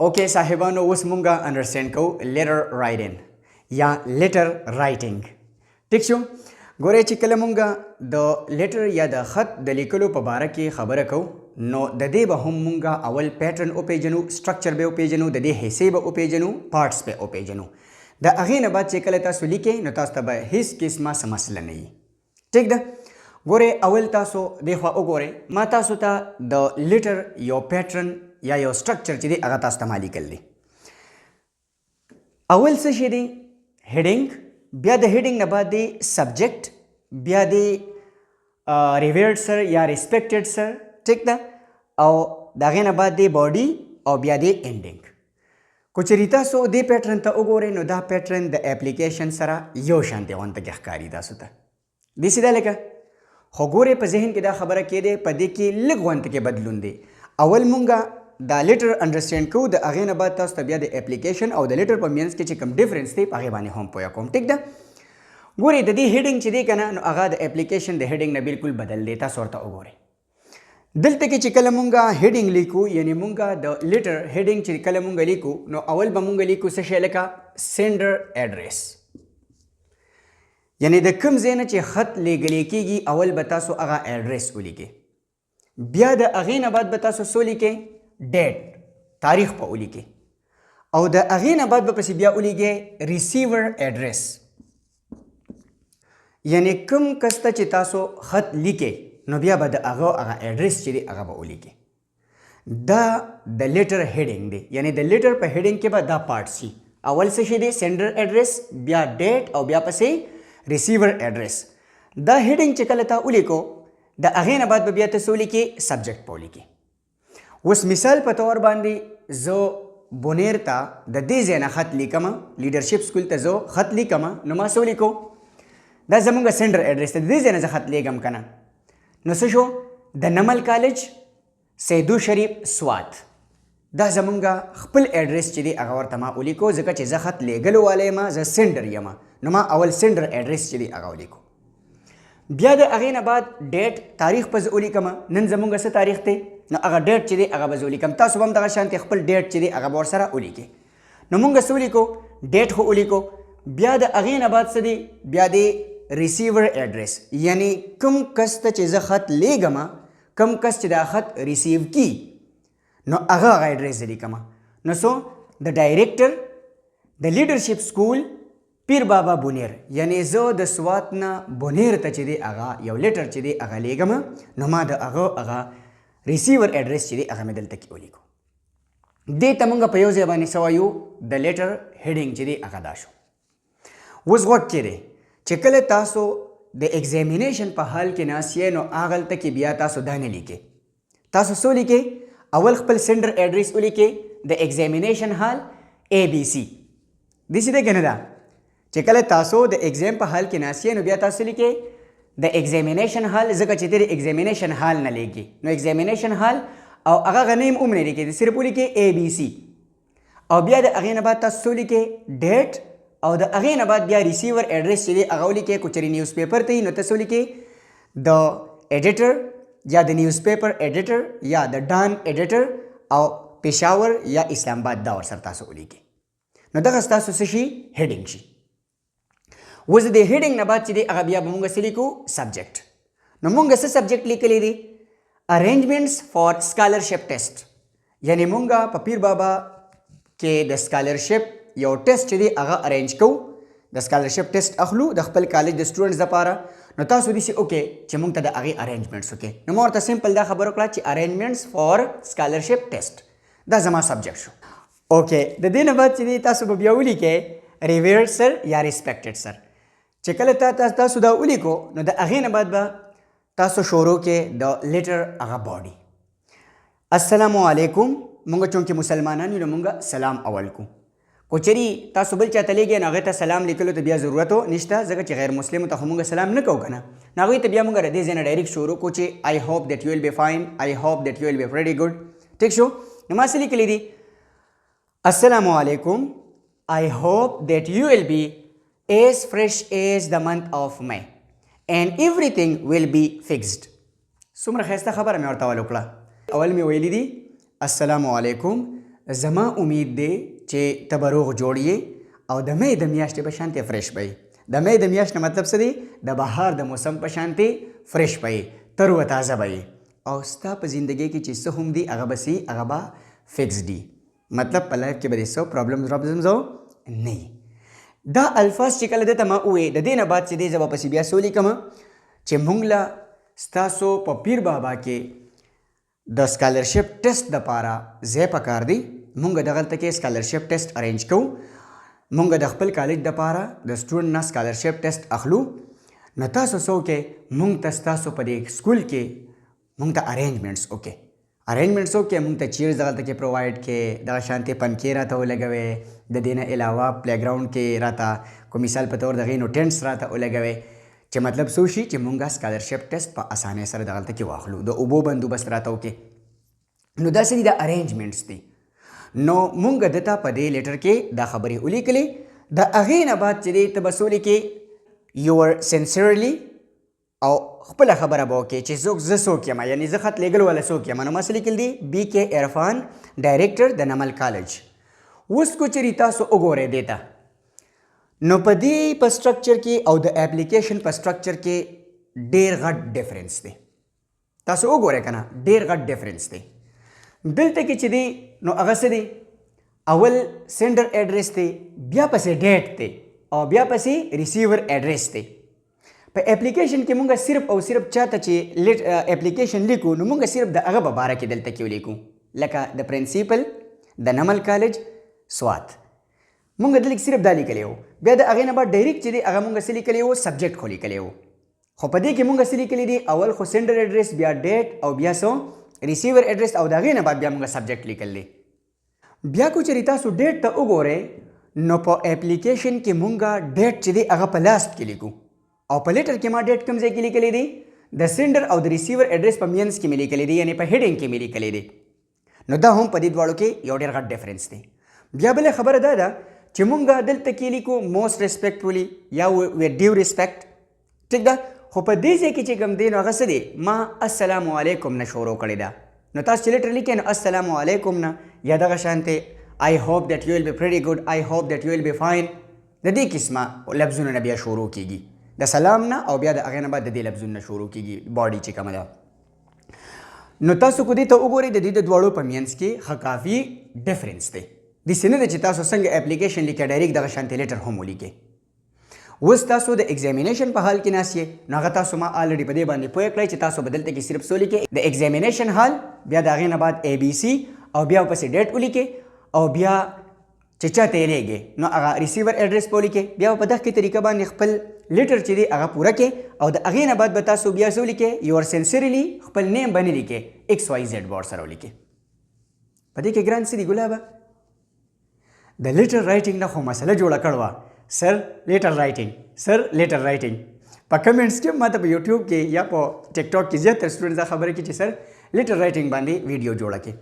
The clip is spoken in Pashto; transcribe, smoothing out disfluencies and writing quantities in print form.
Okay صاحبانو، اوس مونږه understand کوو letter writing یا letter writing. ټیک شو؟ ګورئ چې کله مونږه د letter یا د خط د لیکلو په باره کې خبره کوو، نو د دې به هم مونږه اول pattern وپیژنو، structure به وپیژنو، د دې حصې به وپیژنو، parts به وپیژنو. د هغې نه بعد چې کله تاسو لیکئ، نو تاسو ته به هیڅ قسمه څه مسله نه وي. ټیک ده؟ ګورئ، اول تاسو دې خوا وګورئ. ما تاسو ته د letter یو pattern یا یو structure چې دی، هغه تاسو ته ما لیکل دی. اول څه شی دی؟ Heading. بیا د heading نه بعد دی subject، بیا دی Revered Sir یا Respected Sir، ټیک ده؟ او د هغې نه بعد دی body او بیا دی ending. که چېرې تاسو دې pattern ته وګورئ، نو دا pattern د اپلیکیشن سره یو شان دی غونته کې ښکاري تاسو ته داسې ده لکه. خو ګورئ، په ذهن کې دا خبره کېدی، په دې کې لږ غونته کې بدلون دی. اول مونږه دا letter understand کوو، د هغې نه بعد تاسو ته بیا د اپلیکیشن او د letter په منځ کې چې کوم difference دی، په هغې باندې هم پوهه کوم. ټیک ده؟ ګورئ، د دې heading چې دی که نه، نو هغه د اپلیکیشن د heading نه بالکل بدل دی. تاسو ورته وګورئ. دلته کې چې کله مونږه heading لیکو، یعنی مونږه د letter heading چې کله مونږه لیکو، نو اول به مونږ لیکو څه شی؟ لکه sender address، یعنی د کوم ځای نه چې خط لیږلی کېږي، اول به تاسو هغه ایډریس ولیکئ. بیا د هغې نه بعد به تاسو څه ولیکئ؟ Date، تاریخ به ولیکئ. او د هغې نه بعد به پسې بیا ولیکئ receiver address، یعنی کوم کس ته چې تاسو خط لیکئ، نو بیا به د هغه هغه ایډریس چې دی، هغه به ولیکئ. دا د letter heading دی، یعنی د letter په heading کې به دا part شي. اول څه شی دی؟ Sender address، بیا date او بیا پسې receiver address. دا heading چې کله تا ولیکو، د هغې نه بعد به بیا ته څه ولیکې؟ Subject به ولیکې. اوس مثال په تور باندې زه بونیر ته د دې ځای نه خط لیکم، Leadership School ته زه خط لیکم، نو ما څه ولیکو؟ دا زمونږ sender address دی. د دې ځای نه زه خط لیږم که نه، نو څه شو؟ د نمل کالج، سیدو شریف، سوات. دا زمونږ خپل ایډریس چې دی، هغه ورته ما ولیکو، ځکه چې زه خط لیږلو والی یم، زه sender یم. نو ما اول sender address چې دی، هغه ولیکو. بیا د هغې نه بعد date، تاریخ په زه ولیکم. نن زمونږ څه تاریخ دی؟ نو هغه date چې دی، هغه به زه ولیکم. تاسو به هم دغه شانتې خپل date چې دی، هغه به ورسره ولیکئ. نو مونږ څه ولیکو؟ Date خو ولیکو. بیا د هغې نه بعد څه دی؟ بیا دی receiver address، یعنی کوم کس ته چې زه خط لیږم، کوم کس چې دا خط receive کی، نو هغه هغه ایډریس زه لیکم. نو so the Director، د Leadership School، پیر بابا، بونیر. یعنی زه د سوات نه بونیر ته چې دی، هغه یو letter چې دی، هغه لیږم، نو ما د هغه هغه receiver address چې دی، هغه مې دلته کې ولیکو. دې ته مونږ په یو ځای باندې څه وایو؟ د letter heading چې دی، هغه دا شو. اوس غوږ کړئ چې کله تاسو د examination په حال کې ناست یې، نو هغلته کې بیا تاسو دا نه لیکئ. تاسو څه ولیکئ؟ اول خپل sender address ولیکئ، د examination hall، ABC. داسې ده که نه ده؟ چې کله تاسو د exam په حال کې ناست یې، نو بیا تاسو لیکئ د examination hall، ځکه چې ته د examination hall نه لیکې، نو examination hall او هغه name هم نه لیکې، صرف ولیکئ ABC. او بیا د هغې نه بعد تاسو څه ولیکئ؟ Date. او د هغې نه بعد بیا receiver address چې دی، هغه ولیکئ. که چېرې newspaper ته وي، نو ته څه ولیکې؟ د editor یا د newspaper editor یا د Dawn editor او پېښور یا اسلام آباد، دا ورسره تاسو ولیکئ. نو دغه ستاسو څه شي؟ Heading شي. اوس د heading نه بعد چې دی، هغه بیا به مونږ څه لیکو؟ Subject. نو مونږ څه subject لیکلی دی؟ Arrangements for scholarship test، یعنی مونږ په پیر بابا کې د scholarship یو ټیسټ چې دی، هغه arrange کوو، د scholarship test اخلو د خپل کالج د students لپاره. نو تاسو دې okay چې مونږ ته د هغې arrangements وکړئ. نو ما ورته simple دا خبره وکړه چې arrangements for scholarship test. دا زما subject شو. Okay، د دې نه بعد چې دی، تاسو به بیا ولیکئ Revered Sir یا Respected Sir. چې کله تاسو دا ولیکو، نو د هغې نه بعد به تاسو شروع کې د letter هغه body. السلام علیکم. مونږ چونکه مسلمانان یو، نو مونږ سلام اول کو. که چېرې تاسو بل چاته لیږئ، نو هغې ته سلام لیکلو ته بیا ضرورت نشته، ځکه چې غیر مسلمو ته خو مونږ سلام نه کوو که نه. نو هغوی ته بیا مونږ د دې ځای نه direct شروع کو چې I hope that you will be fine، I hope that you will be very good. ټیک شو؟ نو ما څه لیکلي دي؟ السلام علیکم، I hope that you will be as fresh as the month of May and everything will be fixed. څومره ښایسته خبره مې ورته اول وکړه. اول مې ویلي دي السلام علیکم. زما امید دی چې ته به روغ جوړ یې او د مې د میاشتې په شانتې fresh به یې. د مې د میاشتې مطلب څه دی؟ د بهار د موسم په شانتې fresh به یې، تر و تازه به یې، او ستا په زندګۍ کې چې څه هم دي هغه به سي، هغه به fix دي. مطلب په life کې به دې څه problems نه وي. دا الفاظ چې کله ده ته ما ووایي، د دې نه بعد چې دی زه به پسې بیا څه ولیکم چې مونږ له ستاسو په پیر بابا کې د scholarship test دپاره ځای پکار دی. مونږ دغلته کې scholarship test arrange کوو. مونږ د خپل کالج دپاره د student نه scholarship test اخلو. نو تاسو څه وکړئ؟ مونږ ته ستاسو په دې school کې مونږ ته arrangements وکړئ، arrangements وکړئ. مونږ ته chairs دغلته کې provide کړئ، دغه شانتې پنکې راته ولګوئ، د دې نه علاوه playground کې راته کوم مثال په طور دغې نو tents راته ولګوئ، چې مطلب څه وشي چې مونږ scholarship test په اسانۍ سره دغلته کې واخلو. د اوبو بندوبست راته وکړئ. نو داسې دي، دا arrangements دي. نو مونږ ده ته په دې letter کې دا خبرې ولیکلې. د هغې نه بعد چې دی ته به څه ولیکې؟ Your sincerely، او خپله خبره به وکړې چې څوک زه څوک یم، یعنی زه خط لېږلو والا څوک یم. نو ما څه لیکل دي؟ بی کې عرفان، director د نمل کالج. اوس که چېرې تاسو وګورئ دې ته، نو په دې په structure کې او د اپلیکیشن په structure کې ډېر غټ difference دی. تاسو وګورئ که نه، ډېر غټ difference دی. دلته کې چې دی نو هغه څه دی؟ اول sender address دی، بیا پسې date دی، او بیا پسې receiver address دی. په اپلیکیشن کې مونږ صرف او صرف چاته چې اپلیکیشن لیکو، نو مونږ صرف د هغه په باره کې دلته کې ولیکو، لکه د principal د نمل کالج سوات. مونږ دلته صرف دا لیکلی وو. بیا د هغې نه بعد direct چې دی هغه مونږ څه لیکلی وو؟ Subject خو لیکلی وو. خو په دې کې مونږ څه لیکلی دي؟ اول خو sender address، بیا date، او بیا څه؟ Receiver address، او د هغې نه بعد بیا مونږ subject لیکل دی. بیا که چېرې تاسو date ته وګورئ، نو په اپلیکیشن کې مونږ date چې دی هغه په last کې لیکو، او په letter کې ما date کوم ځای کې لیکلی دی؟ د sender او د receiver address په مینځ کې مې لیکلی دی، یعنی په heading کې مې لیکلی دی. نو دا هم په دې دواړو کې یو ډېر غټ difference دی. بیا بله خبره دا ده چې مونږ دلته کې لیکو "most respectfully" یا "with due respect"، ټیک ده؟ خو په دې ځای کې چې کوم دی نو هغه څه دی؟ ما "السلام علیکم" نه شروع کړې ده. نو تاسو چې letter لیکئ، نو "السلام علیکم" نه یا دغه شانتې "I hope that you will be pretty good", "I hope that you will be fine"، د دې قسمه لفظونو نه بیا شروع کیږي، د سلام نه، او بیا د هغې نه بعد د دې لفظونو نه شروع کیږي body چې کومه ده. نو تاسو کو دې ته وګورئ، د دې د دواړو په منځ کې ښه کافي difference دی. داسې نه ده چې تاسو څنګه اپلیکیشن لیکئ، direct دغه شانتې letter هم ولیکئ. اوس تاسو د examination په hall کې ناست یې، نو هغه تاسو ما already په دې باندې پوه کړئ چې تاسو به دلته کې صرف څه ولیکئ؟ د examination hall، بیا د هغې نه بعد A B C، او بیا ورپسې date ولیکئ، او بیا چې چاته یې لېږې نو هغه receiver address به ولیکئ. بیا په دغه طریقه باندې خپل letter چې دی هغه پوره کړئ، او د هغې نه بعد به تاسو بیا څه ولیکئ؟ Your sincerely، خپل name به نه لیکئ، X Y Z به ورسره ولیکئ. په دې کې ګران څه دي ګلابه؟ د letter writing نه خو مسله جوړه کړوه، "Sir, letter writing, sir, letter writing". په comments کې ماته په یوټیوب کې یا په ټیک ټاک کې زیاتره student دا خبره کوي چې sir, letter writing باندې ویډیو جوړه کړي.